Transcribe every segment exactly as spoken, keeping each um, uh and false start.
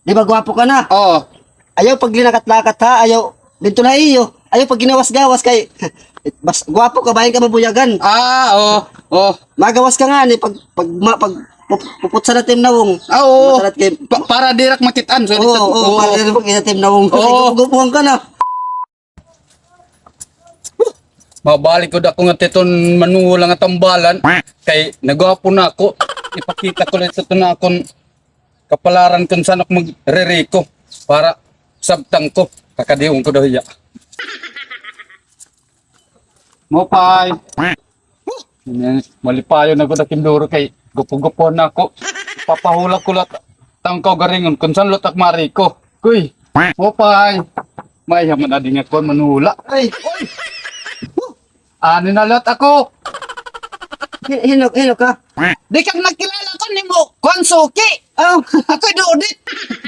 Di ba gwapo ka na? Oo. Ayaw paglinakat-lakat, ha? Ayaw, didto la ha iyo. Ayaw paggawas-gawas kay bas-, gwapo ka, bangin ka mabuyagan. Ah, oo, oo. Magawas ka ngani pag, pag, ma-, pag pup-, puputsa na tim nawong. Ah, oo. Matarat kay pa-, para diri ak makit-an. So, oo, dito, oo, oo, para diri ak makit-an tim nawong. Oo. Kay gupuhan ka na. Mabalik gud ako ngadto hiton manuhula nga tambalan. Kay nagwapo na ako. Ipakita ko la hiton akon kapalaran kon san-o ak magririko para sabtan ko. Kakadihon ko daw hiya. Maupay. Malipayon na gud ak hin duro kay gupo-gupo na ako. Papahula ko la it akon kaugalingon kon san-o la ak mariko. Kuy, maupay. May-ada man adi nga kuan manuhula. Ay, oy. Ani na la ako. Hi-, hino, hino ka? Di ka nagkilala ko nimo, kuan, suki. Aw. Ako hi Dodit.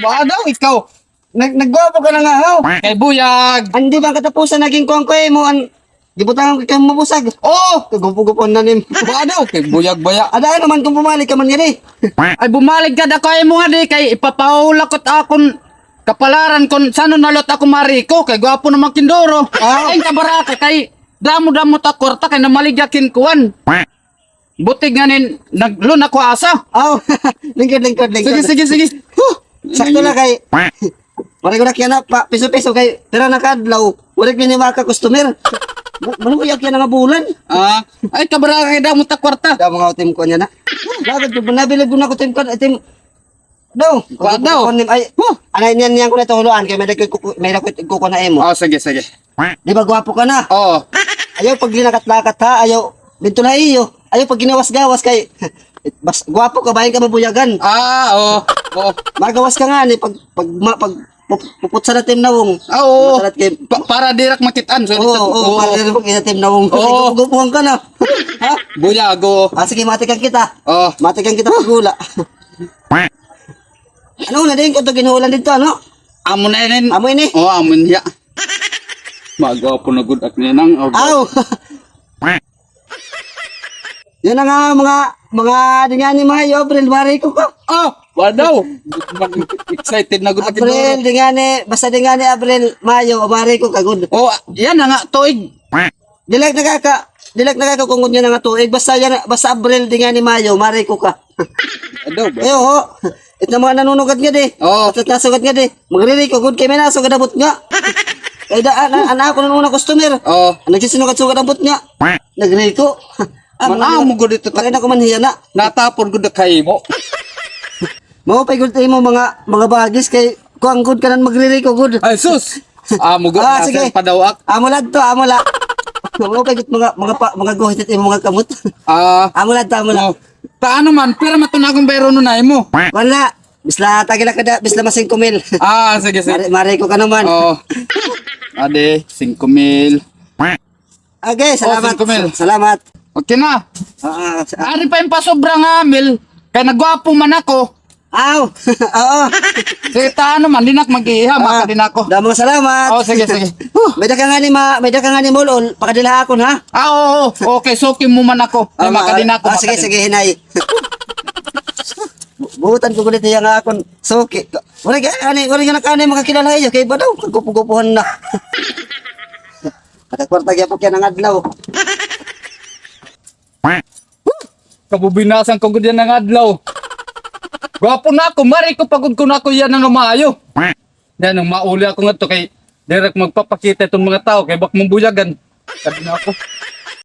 Baa daw ikaw? Nag-, naggwapo ka na nga, haw? Kay buyag. An di ba katapusan naging kuan ko, eh, mo an gibutangan ko kay mabusag. Oo. Kay gupo-gupo na nim. Baa daw, kay buyag baya. Ada naman kon bumalik ka man ngadi. Ay, bumalik gad ako ha imo ngadi kay ipapahula ko it akon kapalaran kon san-o na la ako mariko kay gwapo na man ak hin duro. Ah. Ay, kabaraka kay damo-damo it ak kwarta kay namaligya ak hin kuan. Butig nga nin nag-loan ako asa. Aw, lingkod, lingkod, lingkod. Sige, sige, sige. Huh! Sakto na kay. Waray ko na kiyan na pa, piso-piso kay pira na ka adlaw. Waray ko ni maka-customer. Ma-, maluya kiyan nga bulan. Ah, ay, kabaraka kay damo it ak kwarta. Damo nga tim kuan niya na. Bakit ko nabilib ko na ko tim kuan, tim Daw, wa daw. Kukunin, ay, huh, anay niyan, niyan ko na ito huluan, kay may dako, may dako kukuha na imo. Oh, sige, sige. Di ba gwapo ka na? Oo. Ayaw paglinakat-lakat, ha? Ayaw, didto la ha iyo. Ayaw paggawas-gawas kay, bas-, gwapo ka, bangin ka mabuyagan. Ah, oo. Oo. Magawas ka ngani, pag, pag, ma-, pag, pup-, puputsa na tim nawong. Ah, oo. Matarat kay pa-, para diri ak makit-an. So, oo, dito, oo, oo, para diri ak makit-an tim nawong. Oo. Kay gupuhan ka na. Ha? Buyago. Ah, sige, matikan kita. Oo. Matikan kita paghula. Ano na din ko ito ginhulan dito, ano? Amo na ini. Amo ini? Oo, amo niya. Magwapo na gud ak ninang. Aw. Yan na nga, mga, mga dinhi nga ni Mayo, Abril, mariko ka. Oh, wa daw. Excited na gud ak Abril, dinhi nga ni, basta dinhi nga ni Abril, Mayo, mariko ka gud. Oh, yan na nga, tuig. Diri ak nakaka-, diri ak nakakakungod nga nga tuig. Basta yana, basta Abril, dinhi nga ni Mayo, mariko ka. Adaw ba? Ay, oho. It na mga nanunugad ngadi. Oo. At, at nasugad ngadi. Magririko gud kay may nasugad abot nga. Kay da, an, an, an ako nang una customer. Oo. An nagsisinugad-sugad abot nga. Nagriko. Ah, man-, amo gud ito ta-, kay na ko man hiya na. Natapon gud na kay mo. Maupay gud imo mga, mga bagis kay kuan gud kanan magririko gud. Ay, sus! Amo gud, ah, sige. Padawak. Amo la to, amo la. Maupay gud mga, mga pa, mga guhit it imo mga kamot. Ah. Amo la to, amo la. Oh. Ta ano man, pira man to na akong bayron na imo? Wala. Bisla, tagi la kada, bisla mas singko mil. Ah, sige, sige. Mari, mari ko ka naman. Oo. Ade, singko mil. Okay, salamat. Oh, singko mil. Salamat. Okay na. Oo, sa- Ari pa yung pasobra nga mil, kay nagwapo man ako. Aw, oo. Sige, ta ano man, di na ak mag-iiha, ah, makadi na ako. Damo nga salamat. Oh, sige, sige. Huh, may-ada ka ngani ma-, may-ada ka ngani mulol, pakadi la ha akon, ha? Ah, oo, oo. Okay, suki mo man ako. Ay, ah, makadi na ako, ah, sige, makadi. Sige, hinay. Bu-, buutan ko gud hiya nga akon suki. Waray ka ani, waray ka na kani makakilala ha iyo, kay ba daw, kagupo-gupohan na. Nakakwarta gyapon kay nang adlaw. Kabubinasan ko gud yana nga adlaw. Gwapo na ako, mariko pa gud kuno ako yana nga maayo. Yana, mauli ako ngadto kay diri ak magpapakita hiton mga tawo kay bak-o man buyagan. Kadi na ako.